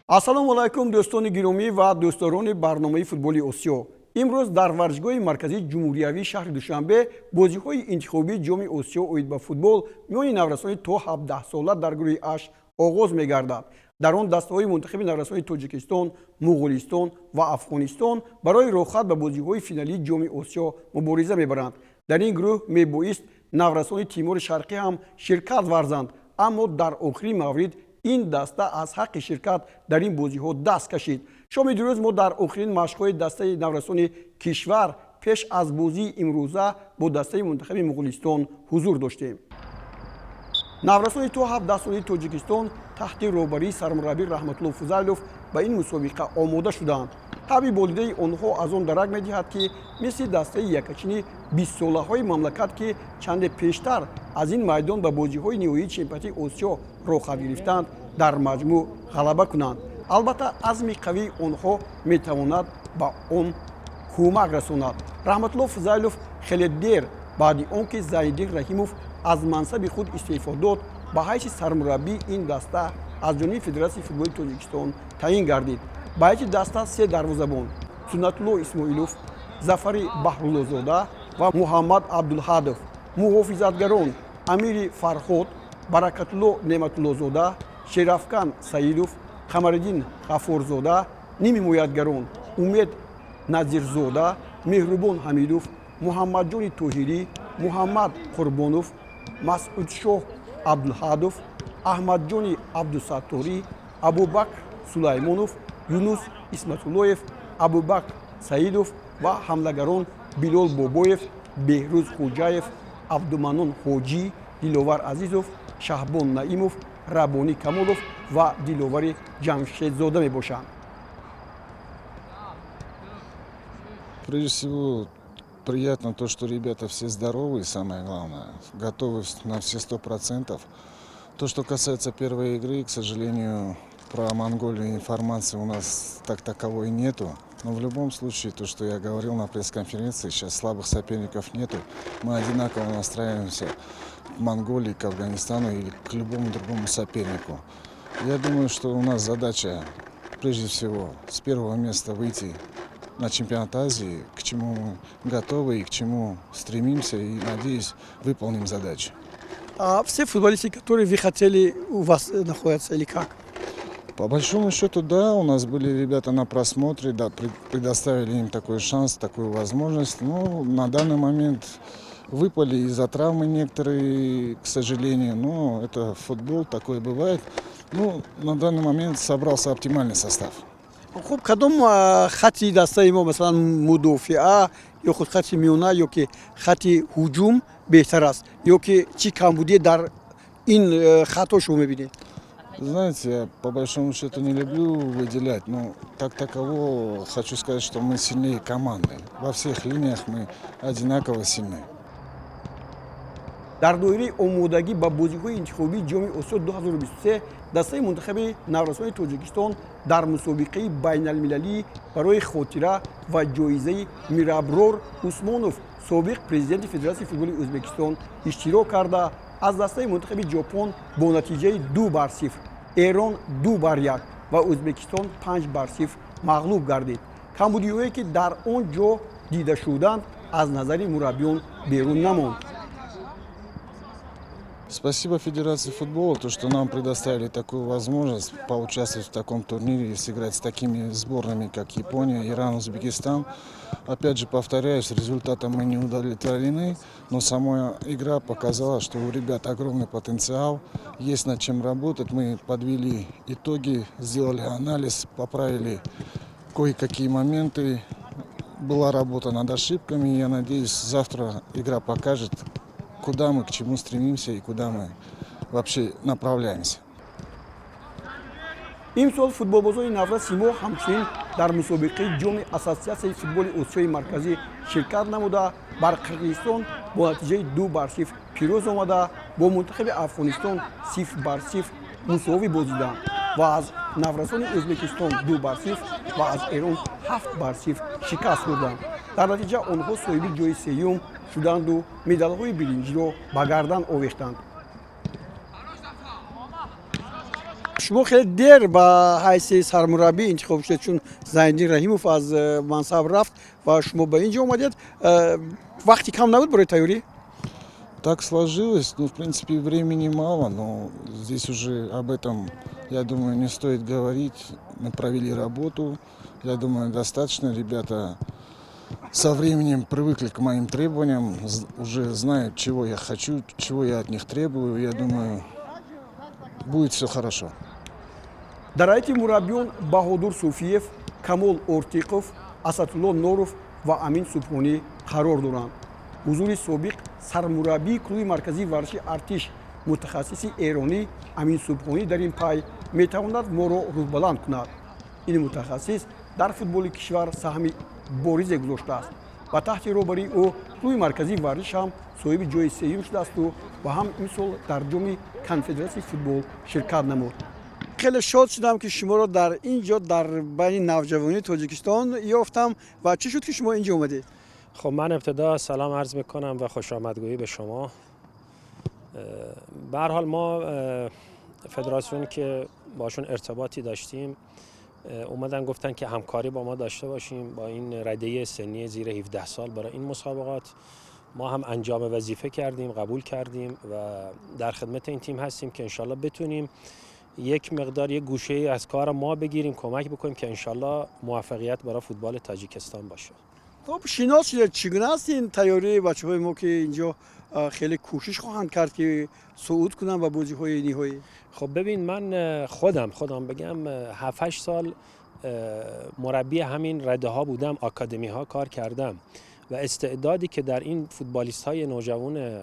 Ассалому алайкум, дӯстони гиромӣ ва дӯстдорони барномаи футболи Осиё. Имрӯз дар варзишгоҳи марказии ҷумҳуриявии шаҳри Душанбе бозиҳои интихобии Ҷоми Осиё оид ба футбол миёни наврасони то 17 сола дар гурӯҳи H оғоз мегардад. Дар он дастаҳои мунтахаби наврасони Тоҷикистон, Муғулистон ва Афғонистон барои роҳхат ба бозиҳои финалии Ҷоми Осиё мубориза мебаранд. Дар ин гурӯҳ мебоист наврасони Тимори Шарқӣ ҳам ширкат варзанд, аммо дар охирин маврид ин даста аз ҳаққи ширкат дар ин бозиҳо даст кашид. Шоми дирӯз мо дар охирин машқҳои дастаи наврасони кишвар пеш аз бозии имрӯза бо дастаи мунтахаби Муғулистон ҳузур доштем. Наврасони то 17 солаи Тоҷикистон таҳти роҳбарии сармураббӣ Раҳматулло Фузайлов ба ин мусобиқа омода шуданд. Табъи болидаи онҳо аз он дарак медиҳад, ки мисли дастаи якачини 20-солаҳои мамлакат, ки чанде пештар аз ин майдон ба бозиҳои ниҳоии чемпионати Осиё роҳхат гирифтанд, дар маҷмӯъ ғалаба кунанд. Албатта, азми қавии онҳо метавонад ба он кӯмак расонад. Раҳматулло Фузайлов хеле дер баъди он ки Зайниддин Раҳимов аз мансаби худ истеъфо дод, ба ҳайси сармураббии ин даста аз ҷониби Федератсияи футболи Тоҷикистон таъин гардид. Ба ҳайати даста се дарвозабон: Суннатулло Исмоилов, Зафари Баҳруллозода ва Муҳаммад Абдулҳадов, муҳофизатгарон Амири Фарҳод, Баракатулло Неъматуллозода, Шерафкан Саидов, Қамариддин Ғаффорзода, нимҳимоятгарон Умед Назирзода, Меҳрубон Ҳамидов, Муҳаммадҷони Тоҳирӣ, Муҳаммад Қурбонов, Масъудшоҳ Абдулҳадов, Аҳмадҷони Абдусатторӣ, Абубакр Сулаймонов, Юнус Исматуллоев, Абубакр Саидов ва ҳамлагарон Билол Бобоев, Беҳрӯз Хӯҷаев, Абдуманнон Ҳоҷӣ, Диловар Азизов, Шаҳбон Наимов, Раббонӣ Камолов ва Диловари Ҷамшедзода мебошанд. Прежде всего, приятно то, что ребята все здоровые, самое главное, готовы на все 100%. То, что касается первой игры, к сожалению, про Монголию информации у нас так таковой нету. Но в любом случае, то, что я говорил на пресс-конференции, сейчас слабых соперников нету. Мы одинаково настраиваемся к Монголии, к Афганистану или к любому другому сопернику. Я думаю, что у нас задача, прежде всего, с первого места выйти на чемпионат Азии, к чему мы готовы и к чему стремимся, и, надеюсь, выполним задачу. А все футболисты, которые вы хотели, у вас находятся или как? По большому счету, да, у нас были ребята на просмотре, да, предоставили им такой шанс, такую возможность. Но на данный момент выпали из-за травмы некоторые, к сожалению. Но это футбол, такое бывает. Ну, на данный момент собрался оптимальный состав. Хуб, кадом хати дастаи мо, масалан, мудофиа ё худ хати миёна ё ки хати ҳуҷум беҳтар аст, ё ки чӣ камбудие дар ин хатҳо шумо мебинед? Знаете, я по большому счету не люблю выделять, но как такового хочу сказать, что мы сильнее команды. Во всех линиях мы одинаково сильны. Дар доираи омодагӣ ба бозиҳои интихобии Ҷоми Осиё 2023 дастаи мунтахаби наврасони Тоҷикистон дар мусобиқаи байналмилалӣ барои хотира ва ҷоизаи Мираброр Усмонов, собиқ президенти Федератсияи футболи Ӯзбекистон, иштирок карда, аз дастаи мунтахаби Ҷопон бо натиҷаи 2-0, Эрон 2-1 ва Ӯзбекистон 5-0 мағлуб гардид. Камбудиҳое, ки дар он ҷо дида шуданд, аз назари мураббиён берун намонд. Спасибо Федерации футбола, то, что нам предоставили такую возможность поучаствовать в таком турнире и сыграть с такими сборными, как Япония, Иран, Узбекистан. Опять же, повторяюсь, результатом мы не удовлетворены, но сама игра показала, что у ребят огромный потенциал, есть над чем работать. Мы подвели итоги, сделали анализ, поправили кое-какие моменты. Была работа над ошибками. Я надеюсь, завтра игра покажет, куда мы, к чему стремимся и куда мы вообще направляемся. Имсол футболбозони навраси мо ҳамчунин дар мусобиқаи Ҷоми Ассотсиатсияи футболи Осиёи Марказӣ ширкат намуда, бар Қирғизистон бо натиҷаи 2-0 пирӯз омада, бо мунтахаби Афғонистон 0-0 мусовӣ бозиданд ва аз наврасони Ӯзбекистон 2-0 ва аз Эрон 7-0 шикаст хӯрданд. Дар натиҷа онҳо соҳиби ҷои сеюм шуданду медалҳои биринҷиро ба гардан овехтанд. Шумо хеле дер ба ҳайси сармураббӣ интихоб шудед, чун Зайниддин Раҳимов аз мансаб рафт ва шумо ба ин ҷо омадед. Вақти кам набуд барои тайёрӣ? Так сложилось, ну, в принципе, времени мало, но здесь уже об этом, я думаю, не стоит говорить. Мы провели работу, я думаю, достаточно. Ребята со временем привыкли к моим требованиям, уже знают, чего я хочу, чего я от них требую. Я думаю, будет все хорошо. Дар ҳайати мураббиён Баҳодур Суфиев, Камол Ортиқов, Асадулло Норов ва Амин Субҳонӣ қарор доранд. Ҳузури собиқ сармураббии клуби марказии варзиши Артиш, мутахассиси эронӣ Амин Субҳонӣ дар ин пай метавонад моро рӯҳбаланд кунад. Ин мутахассис дар футболи кишвар саҳми боризе гузоштааст ва таҳти роҳбарии ӯ клуби марказии варзиш ҳам соҳиби ҷои сеюм шудаасту ва ҳам имсол дар ҷоми Конфедератсияи футбол ширкат намуд. Хеле шод шудам, ки шуморо дар ин ҷо дар байни навҷавонии Тоҷикистон ёфтам. Ва чӣ шуд, ки шумо ин ҷо омадед? خب، من ابتدا سلام عرض میکنم و خوش آمدگویی به شما. به هر حال ما فدراسیون که باشون ارتباطی داشتیم، اومدن گفتن که همکاری با ما داشته باشیم با این رده سنی زیر 17 سال برای این مسابقات. ما هم انجام وظیفه کردیم، قبول کردیم و در خدمت این تیم هستیم که انشالله بتونیم یک مقدار یک گوشه از کار ما بگیریم، کمک بکنیم که انشالله موفقیت برای فوتبال تاجیکستان باشه. Хуб шинос шудед. Чӣ гуна аст ин тайёрии бачаҳои мо, ки инҷо хеле кӯшиш хоҳанд кард, ки суъуд кунанд ба бозиҳои ниҳоӣ? خب ببین، من خودم بگم، 7 سال مربی همین رده ها بودم، آکادمی ها کار کردم و استعدادی که در این فوتبالیست های نوجوان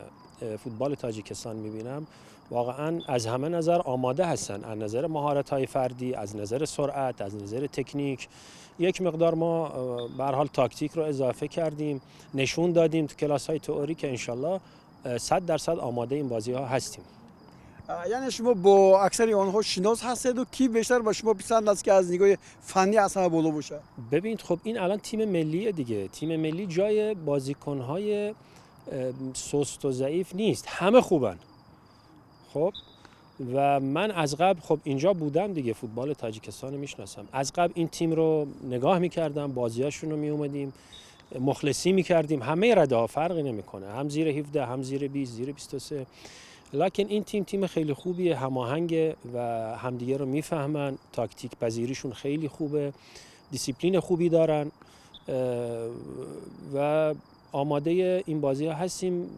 فوتبال تاجیکستان میبینم، واقعا از همه نظر آماده هستن، از نظر مهارت های فردی، از نظر سرعت، از نظر تکنیک. یک مقدار ما به هر حال تاکتیک رو اضافه کردیم، نشون دادیم تو کلاس های تئوری که انشالله 100% آماده این بازی ها هستیم. Яъне шумо бо аксари онҳо шинос ҳастеду кӣ бештар ба шумо писанд аст, ки аз нигоҳи фаннӣ аз ҳама боло бошад? ببینید، خب این الان تیم ملیه دیگه. تیم ملی جای بازیکنهای سست و ضعیف نیست، همه خوبن. خب و من از قبل خب اینجا بودم دیگه، فوتبال تاجیکستان رو میشناسم. از قبل این تیم رو نگاه میکردم، بازیاشون رو میومدیم مخلصی میکردیم. همه رده ها فرقی نمیکنه، هم زیر 17، هم زیر 20، زیر 23. لکن این تیم تیم خیلی خوبیه، هماهنگه و همدیگه رو میفهمن، تاکتیک پذیریشون خیلی خوبه، دیسیپلین خوبی دارن و آماده این بازی ها هستیم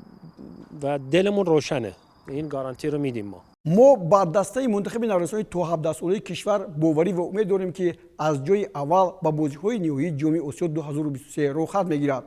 و دلمون روشنه. این گارانتی رو میدیم ما. Мо ба дастаи мунтахаби наврасони то 17солаи кишвар боварӣ ва умед дорем, ки аз ҷои аввал ба бозиҳои ниҳоии Ҷоми Осиё 2023 роҳхат мегирад.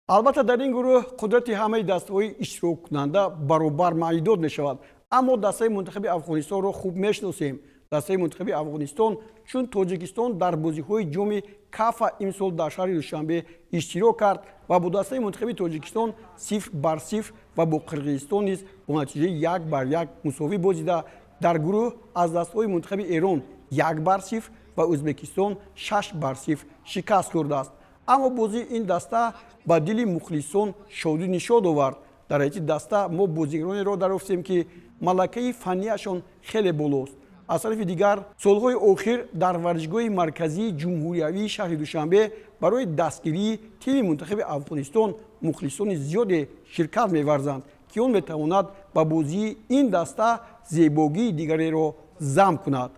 Албатта, дар ин гурӯҳ қудрати ҳамаи дастаҳои иштироккунанда баробар маънидод мешавад, аммо дастаи мунтахаби Афғонистонро хуб мешиносем. Дастаи мунтахаби Афғонистон чун Тоҷикистон дар бозиҳои ҷоми Кафа имсол дар шаҳри Душанбе иштирок кард ва бо дастаи мунтахаби Тоҷикистон 0-0 ва бо Қирғизистон низ бо натиҷаи 1-1 мусовӣ бозида, дар гурӯҳ аз дастаҳои мунтахаби Эрон 1-0 ва Ӯзбекистон 6-0 шикаст хӯрдааст. Аммо бозии ин даста ба дили мухлисон шоду нишод овард. Дар ҳайати даста мо бозигаронеро дарёфтем, ки малакаи фанниашон хеле болост. Аз тарафи дигар, солҳои охир дар варзишгоҳи марказии ҷумҳуриявии шаҳри Душанбе барои дастгирии тими мунтахаби Афғонистон мухлисони зиёде ширкат меварзанд, ки он метавонад ба бозии ин даста зебогии дигареро зам кунад.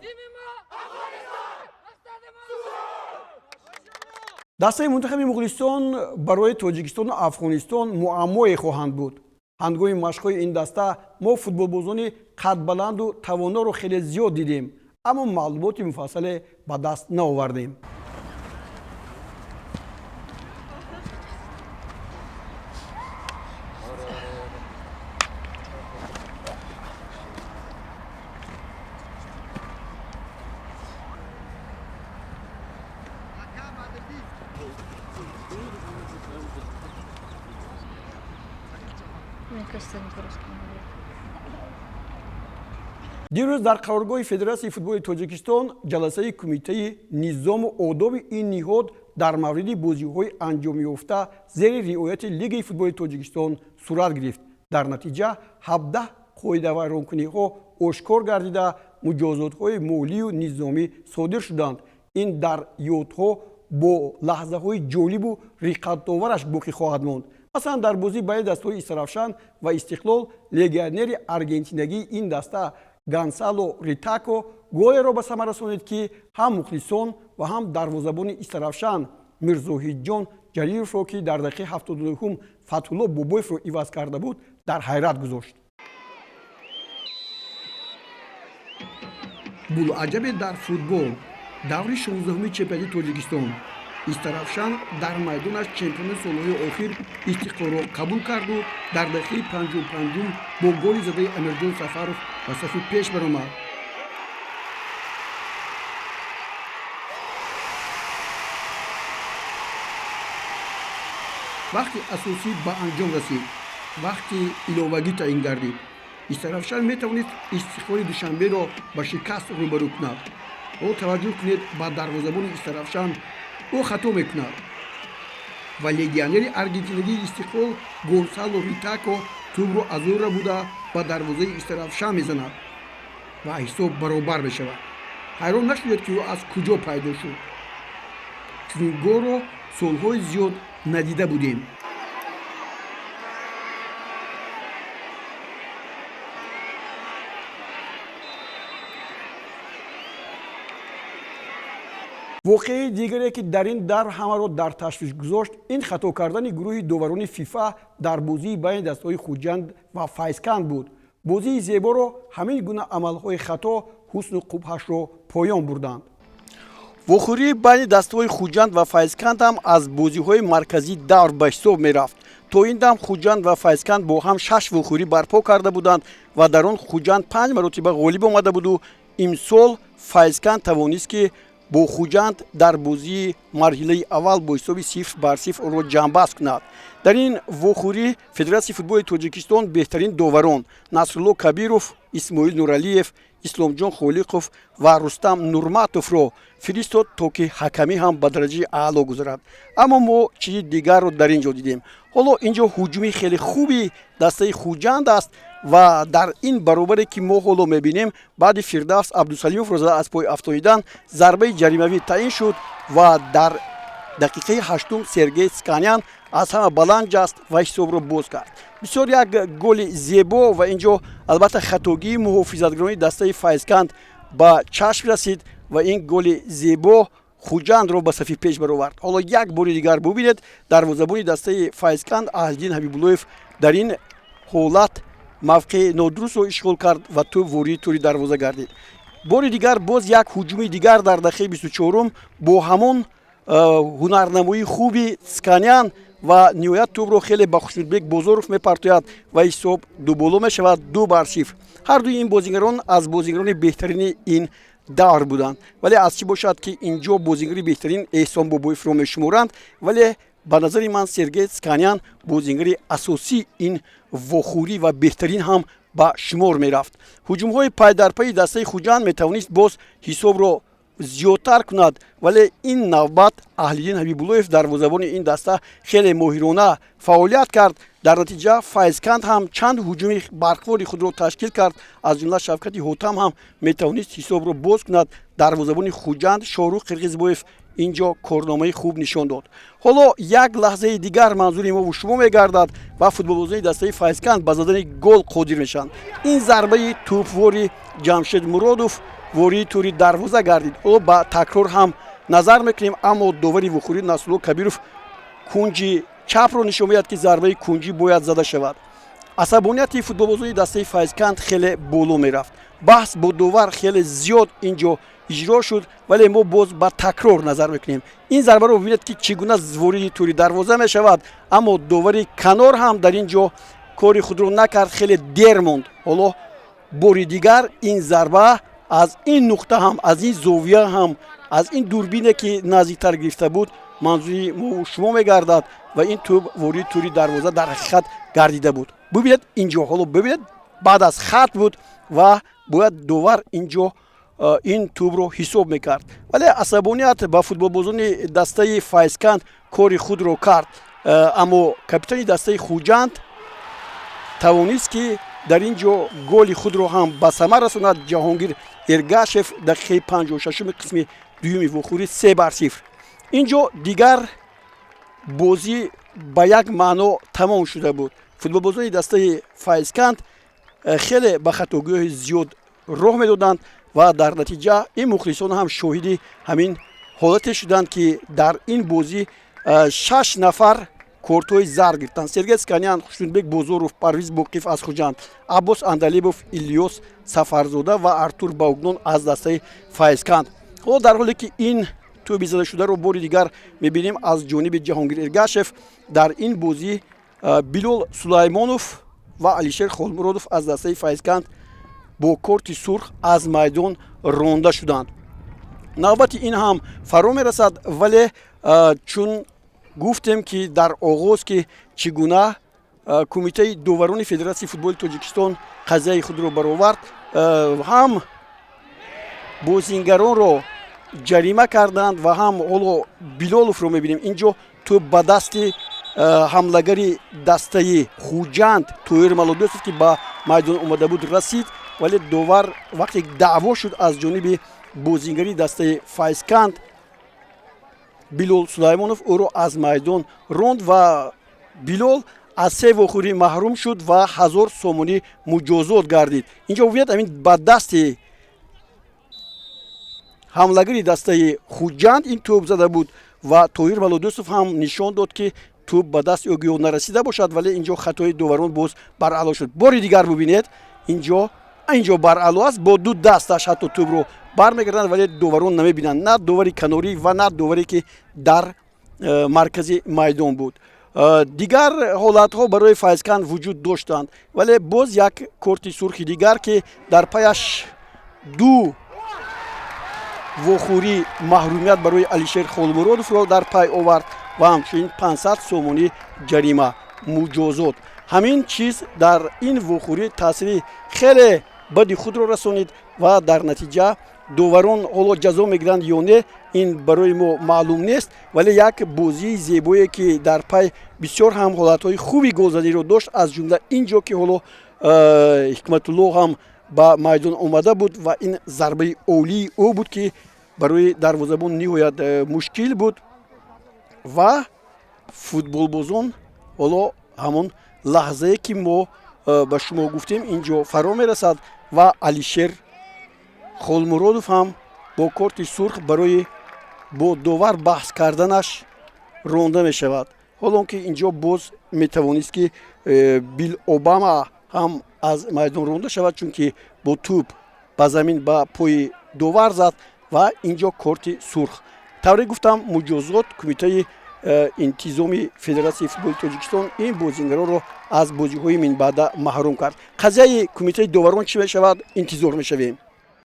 Дастаи мунтахаби муғулистон барои Тоҷикистону Афғонистон муаммое хоҳанд буд. Ҳангоми машқҳои ин даста мо футболбозони қадбаланду тавоноро хеле зиёд дидем, аммо маълумоти муфассале ба даст наовардем. Мне кажется, они по-русски не говорят. Дирӯз дар қароргоҳи Федератсияи футболи Тоҷикистон ҷаласаи кумитаи низому одоби ин ниҳод дар мавриди бозиҳои анҷомёфта зери риояти Лигаи футболи Тоҷикистон сурат гирифт. Дар натиҷа 17 Қоидавайронкуниҳо ошкор гардида, муҷозотҳои молию низомӣ содир шуданд. Ин дар ёдҳо бо лаҳзаҳои ҷолибу риққатовараш боқӣ хоҳад монд. Масалан, дар бозӣ байни дастаҳои Истаравшан ва Истиқлол легионери аргентинагии ин даста Гонсало Ритако голеро ба самар расонид, ки ҳам мухлисон ва ҳам дарвозабони Истаравшан Мирзоҳидҷон Ҷалиловро, ки дар дақиқаи 79 Фатҳулло Бобоевро иваз карда буд, дар ҳайрат гузошт. Булаҷабе дар футбол. Даври 16-уми чемпионати Тоҷикистон. Истаравшан дар майдонаш чемпиони солҳои охир Истиқлолро қабул карду дар дақиқаи 55-ум бо голи задаи Амирҷон Сафаров ба сафи пеш баромад. Вақти асосӣ ба анҷом расид, вақти иловагӣ таъин гардид. Истаравшан метавонист Истиқлоли Душанберо ба шикаст рӯбарӯ кунад. Ҳоло таваҷҷӯҳ кунед ба дарвозабони Истаравшан, ӯ хато мекунад ва легионери аргентинагии Истиқлол Гонсало Ритако тӯбро аз ӯ рабуда ба дарвозаи Истаравшан мезанад ва ҳисоб баробар мешавад. Ҳайрон нашудед, ки ӯ аз куҷо пайдо шуд. Чунин голро солҳои зиёд надида будем. Воқеаи дигаре, ки дар ин давр ҳамаро дар ташвиш гузошт, ин хато кардани гурӯҳи доварони ФИФА дар бозии байни дастаҳои Хуҷанд ва Файзканд буд. Бозии зеборо ҳамин гуна амалҳои хато ҳусну қубҳашро поён бурданд. Вохӯрии байни дастаҳои Хуҷанд ва Файзканд ҳам аз бозиҳои марказии давр ба ҳисоб мерафт. То ин дам Хуҷанд ва Файзканд бо ҳам шаш вохӯрӣ барпо карда буданд ва дар он Хуҷанд панҷ маротиба ғолиб омада буду имсол Файзканд тавонист, ки бо Хуҷанд дар бозии марҳилаи аввал бо ҳисоби 0-0 онро ҷамъбаст кунад. Дар ин вохӯрӣ Федератсияи футболи Тоҷикистон беҳтарин доварон Насрулло Кабиров, Исмоил Нуралиев, Исломҷон Холиқов ва Рустам Нурматовро фиристод, то ки ҳакамӣ ҳам ба дараҷаи аъло гузарад. Аммо мо чизи дигарро дар ин ҷо дидем. Ҳоло ин ҷо ҳуҷуми хеле хуби дастаи Хуҷанд аст ва дар ин баробаре, ки мо ҳоло мебинем, баъди Фирдавс Абдусалимовро зада аз пой афтонидан, зарбаи ҷаримавӣ таъин шуд ва дар дақиқаи 8-ум Сергей Сканян аз ҳама баланд ҷаст ва ҳисобро боз кард. Бисёр як голи зебо ва ин ҷо албатта хатогии муҳофизатгарони дастаи Файзканд ба чашм расид ва ин голи зебо Хуҷандро ба сафи пеш баровард. Ҳоло як бори дигар бубинед, дарвозабони дастаи Файзканд Аҳлиддин Ҳабибуллоев дар ин ҳолат мавқеи нодурустро ишғол кард ва тӯб вориди тӯри дарвоза гардид. Бори дигар боз як ҳуҷуми дигар дар дақиқаи 24-ум бо ҳамон ҳунарнамоии хуби Сканян ва ниҳоят тӯбро хеле ба Хушнудбек Бозоров мепартояд ва ҳисоб дуболо мешавад, 2-0. Ҳардуи ин бозигарон аз бозигарони беҳтарини ин давр буданд, вале аз чӣ бошад, ки ин ҷо бозигари беҳтарин Эҳсон Бобоевро мешуморанд, вале ба назари ман Сергей Сканян бозигари асосии ин вохӯрӣ ва беҳтарин ҳам ба шумор мерафт. Ҳуҷумҳои пайдарпайи дастаи Хуҷанд метавонист боз ҳисобро зиёдтар кунад, вале ин навбат Аҳлиддин Ҳабибуллоев, дарвозабони ин даста, хеле моҳирона фаъолият кард. Дар натиҷа Файзканд ҳам чанд ҳуҷуми барқвори худро ташкил кард, аз ҷумла Шавкати Ҳотам ҳам метавонист ҳисобро боз кунад. Дарвозабони Хуҷанд Шоҳрух Қирғизбоев ин ҷо корномаи хуб нишон дод. Ҳоло як лаҳзаи дигар манзури мову шумо мегардад ва футболбозони дастаи Файзканд ба задани гол қодир мешаванд. Ин зарбаи тӯбвори Ҷамшед Муродов вориди тӯри дарвоза гардид. Ҳоло ба такрор ҳам назар мекунем, аммо довари вухӯрӣ Насрулло Кабиров кунҷи чапро нишон медиҳад, ки зарбаи кунҷӣ бояд зада шавад. Асабонияти футболбозони дастаи Файзканд хеле боло мерафт, баҳс бо довар хеле зиёд ин ҷо иҷро шуд, вале мо боз ба такрор назар мекунем. Ин зарбаро бибинед, ки чӣ гуна вориди тӯри дарвоза мешавад, аммо довари канор ҳам дар ин ҷо кори худро накард, хеле дер монд. Ҳоло бори дигар ин зарба аз ин нуқта ҳам, аз ин зовия ҳам, аз ин дурбине, ки наздиктар гирифта буд, манзури мо шумо мегардад ва ин тӯб вориди тӯри дарвоза дар ҳақиқат гардида буд. Бибинед ин ҷо, ҳоло бибинед, баъд аз хат буд ва бояд довар ин ҷо ин тӯбро ҳисоб мекард, вале асабоният ба футболбозони дастаи Файзканд кори худро кард. Аммо капитани дастаи Хуҷанд тавонист, ки Дар ин ҷо голи худро ҳам ба самар расонад Ҷаҳонгир Эргашев, дақиқаи 56-уми қисми дуюми вохӯрӣ, 3-0. Ин ҷо дигар бозӣ ба як маъно тамом шуда буд. Футболбозони дастаи Файзканд хеле ба хатогиҳои зиёд роҳ медоданд ва дар натиҷа ин мухлисон ҳам шоҳиди ҳамин ҳолате шуданд, ки дар ин бозӣ шаш нафар кортҳои зард гирифтанд: Сергей Сканян, Хушнудбек Бозоров, Парвиз Боқиев аз Хуҷанд, Аббос Андалибов, Илёс Сафарзода ва Артур Баугнон аз дастаи Файзканд. Ҳоло, дар ҳоле ки ин тӯби задашударо бори дигар мебинем аз ҷониби Ҷаҳонгир Эргашев, дар ин бозӣ Билол Сулаймонов ва Алишер Холмуродов аз дастаи Файзканд бо корти сурх аз майдон ронда шуданд. Навбати ин ҳам фаро мерасад, вале чун гуфтем, ки дар оғоз, ки чӣ гуна Кумитаи доварони Федератсияи футболи Тоҷикистон қазияи худро баровард, ҳам бозингаронро ҷарима карданд ва ҳам ҳоло Билоловро мебинем. Ин ҷо тӯб ба дасти ҳамлагари дастаи Хуҷанд Тоир Малодосов, ки ба майдон омада буд, расид, вале довар, вақте даъво шуд аз ҷониби бозингари дастаи Файзканд Билол Сулаймонов, ӯро аз майдон ронд ва Билол аз се вохӯрӣ маҳрум шуд ва 1000 сомонӣ муҷозот гардид. Инҷо бубинед, ҳамин ба дасти ҳамлагари дастаи Хуҷанд ин тӯб зада буд ва Тоҳир Малодусов ҳам нишон дод, ки тӯб ба дасти ӯ гӯё нарасида бошад, вале инҷо хатои доварон боз баръало шуд. Бори дигар бубинед, инҷо баръало аст, бо ду дасташ ҳатто тӯбро бармегарданд, вале доварон намебинанд, на довари канорӣ ва на доваре, ки дар маркази майдон буд. Дигар ҳолатҳо барои Файзканд вуҷуд доштанд, вале боз як корти сурхи дигар, ки дар паяш ду вохӯрӣ маҳрумият барои Алишер Холмуродовро дар пай овард ва ҳамчунин 500 сомонӣ ҷарима, муҷозот. Ҳамин чиз дар ин вохӯрӣ таъсири хеле бади худро расонид ва дар натиҷа доварон ҳоло ҷазо мегиранд ё не, ин барои мо маълум нест. Вале як бозии зебое, ки дар пай бисёр ҳам ҳолатҳои хуби голзаниро дошт, аз ҷумла ин ҷо, ки ҳоло Ҳикматулло ҳам ба майдон омада буд ва ин зарбаи олии ӯ буд, ки барои дарвозабон ниҳоят мушкил буд. Ва футболбозон ҳоло ҳамон лаҳзае, ки мо ба шумо гуфтем, ин ҷо фаро мерасад ва Алишер Холмуродов ҳам бо корти сурх барои бо довар баҳс карданаш ронда мешавад, ҳолон ки ин ҷо боз метавонист, ки Бил Обама ҳам аз майдон ронда шавад, чунки бо тӯб ба замин, ба пои довар зад ва ин ҷо корти сурх. Тавре гуфтам, муҷозот, Кумитаи интизоми Федератсияи футболи Тоҷикистон ин бозингаронро аз бозиҳои минбаъда маҳрум кард. Қазияи кумитаи доварон чӣ мешавад, интизор мешавем.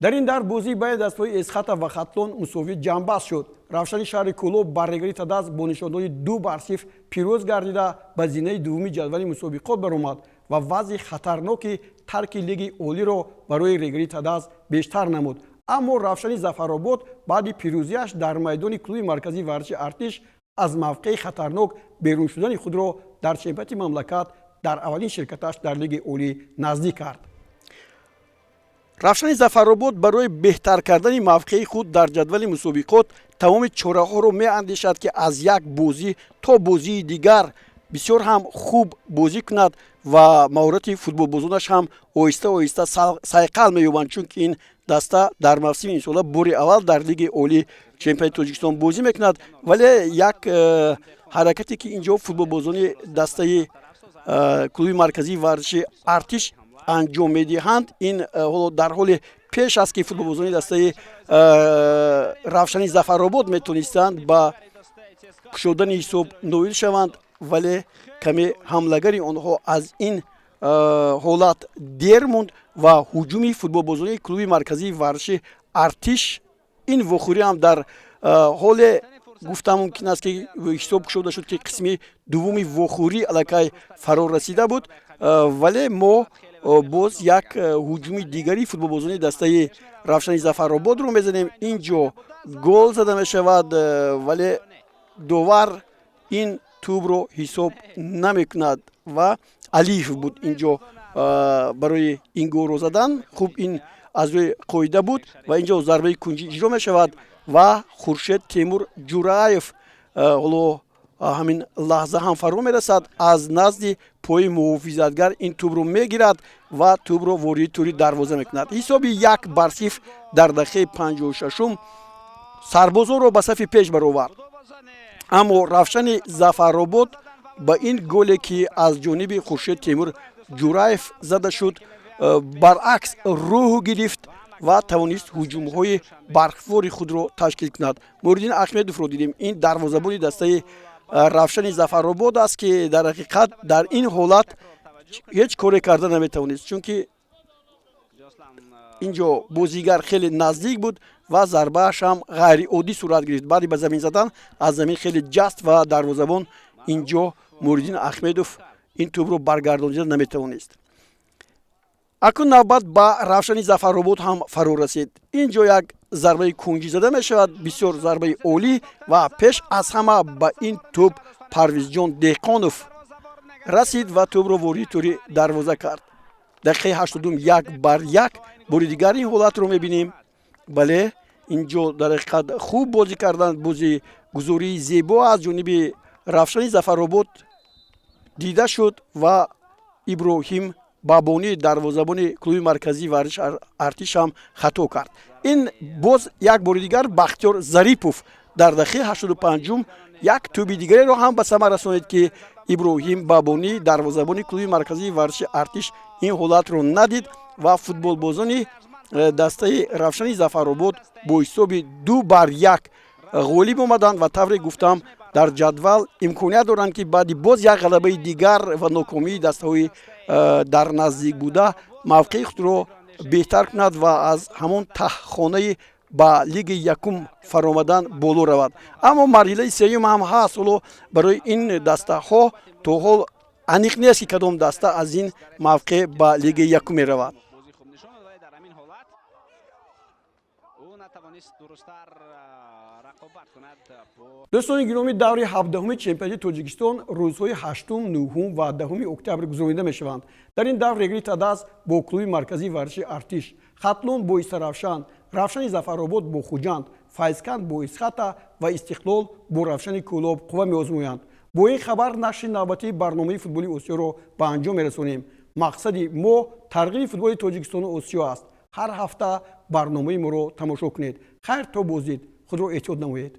Дар ин дар бозии байни дастаҳои Эсхата ва Хатлон мусовӣ ҷамъбаст шуд. Равшани шаҳри Кӯлоб бар Регари Тадаз бо нишондоди 2-0 пирӯз гардида, ба зинаи дуввуми ҷадвали мусобиқот баромад ва вазъи хатарноки тарки лиги олиро барои Регари Тадаз бештар намуд. Аммо Равшани Зафаробод баъди пирӯзиаш дар майдони клуби марказии варзиши Артиш аз мавқеи хатарнок берун шудани худро дар чемпионати мамлакат дар аввалин ширкаташ дар лиги олӣ наздик кард. Равшани Зафаробод барои беҳтар кардани мавқеи худ дар ҷадвали мусобиқот тамоми чораҳоро меандешад, ки аз як бозӣ то бозии дигар бисёр ҳам хуб бозӣ кунад ва маҳорати футболбозонаш ҳам оҳиста оҳиста сайқал меёбанд, чунки ин даста дар мавсими имсола бори аввал дар лиги олӣ чемпионати Тоҷикистон бозӣ мекунад. Вале як ҳаракате, ки ин ҷо футболбозони дастаи клуби марказии варзиши Артиш анҷом медиҳанд, ин ҳоло дар ҳоли пеш аст, ки футболбозони дастаи Равшани Зафаробод метонистанд ба кушодани ҳисоб ноил шаванд, вале каме ҳамлагари онҳо аз ин ҳолат дер монд ва ҳуҷуми футболбозони клуби марказии варзиши Артиш. Ин вохӯрӣ ҳам дар ҳоле гуфта мумкин аст, ки ҳисоб кушода шуд, ки қисми дуввуми вохӯрӣ аллакай фаро расида буд. Вале мо боз як ҳуҷуми дигари футболбозони дастаи Равшани Зафарободро мезанем. Ин ҷо гол зада мешавад, вале довар ин тӯбро ҳисоб намекунад ва Алиев буд ин ҷо. Барои ин голро задан хуб, ин аз рӯи қоида буд. Ва инҷо зарбаи кунҷӣ иҷро мешавад ва Хуршед Темур Ҷураев ҳоло ҳамин лаҳза ҳам фаро мерасад, аз назди пои муҳофизатгар ин тӯбро мегирад ва тӯбро вориди тӯри дарвоза мекунад. Ҳисоби 1-0 дар дақиқаи 56-ум сарбозонро ба сафи пеш баровард. Аммо Равшани Зафаробод ба ин голе, ки аз ҷониби Хуршед Темур Ҷураев зада шуд, баръакс рӯҳ гирифт ва тавонист ҳуҷумҳои барқвори худро ташкил кунад. Муриддин Ахмедовро дидем, ин дарвозабони дастаи Равшани Зафаробод аст, ки дар ҳақиқат дар ин ҳолат ҳеҷ коре карда наметавонист, чунки ин ҷо бозигар хеле наздик буд ва зарбааш ҳам ғайриоддӣ сурат гирифт. Баъди ба замин задан аз замин хеле ҷаст ва дарвозабон ин ҷо Муриддин Ахмедов ин тӯбро баргардонида наметавонист. Акнун навбат ба Равшани Зафаробод ҳам фаро расид. Ин ҷо як зарбаи кунҷӣ зада мешавад, бисёр зарбаи олӣ, ва пеш аз ҳама ба ин тӯб Парвизҷон Деҳқонов расид ва тӯбро вориди тӯри дарвоза кард. Дақиқаи 80-ум, 1-1. Бори дигар ин ҳолатро мебинем. Бале, ин ҷо дар ҳақиқат хуб бозӣ карданд. Бозигузории зебо аз ҷониби Равшани Зафаробод дида шуд ва Иброҳим Бабонӣ, дарвозабони клуби марказии варзиш Артиш, ҳам хато кард. Ин боз як бори дигар Бахтиёр Зарипов дар дақиқаи 85-ум як тӯби дигареро ҳам ба самар расонид, ки Иброҳим Бабонӣ, дарвозабони клуби марказии варзиши Артиш, ин ҳолатро надид ва футболбозони дастаи Равшани Зафаробод бо ҳисоби 2-1 ғолиб омаданд ва, тавре гуфтам, дар ҷадвал имконият доранд, ки баъди боз як ғалабаи дигар ва нокомии дастаҳои дар наздик буда мавқеи худро беҳтар кунад ва аз ҳамон таҳхонаи ба лигаи якум фаромадан боло равад. Аммо марҳилаи сеюм ҳам ҳаст. Ҳоло барои ин дастаҳо то ҳол аниқ нест, ки кадом даста аз ин мавқеъ ба лигаи якум меравад. Бозӣ хуб нишон дод, вале дар ҳамин ҳолат ӯ натавонист дурусттар рақобат кунад бо Дӯстони гиромӣ, даври 17-уми чемпионати Тоҷикистон рӯзҳои 8-ум, 9-ум ва 10-уми октябр гузаронида мешаванд. Дар ин давр Регри ТадАЗ бо клуби марказии варзиши Артиш, Хатлон бо Истаравшан, Равшани Зафаробод бо Хуҷанд, Файзканд бо Исхата ва Истиқлол бо Равшани Кӯлоб қувва меозмоянд. Бо ин хабар нашри навбатии барномаи футболи Осиёро ба анҷом мерасонем. Мақсади мо тарғиби футболи Тоҷикистону Осиё аст. Ҳар ҳафта барномаи моро тамошо кунед. Хайр, то боздид, худро эҳтиёт намоед.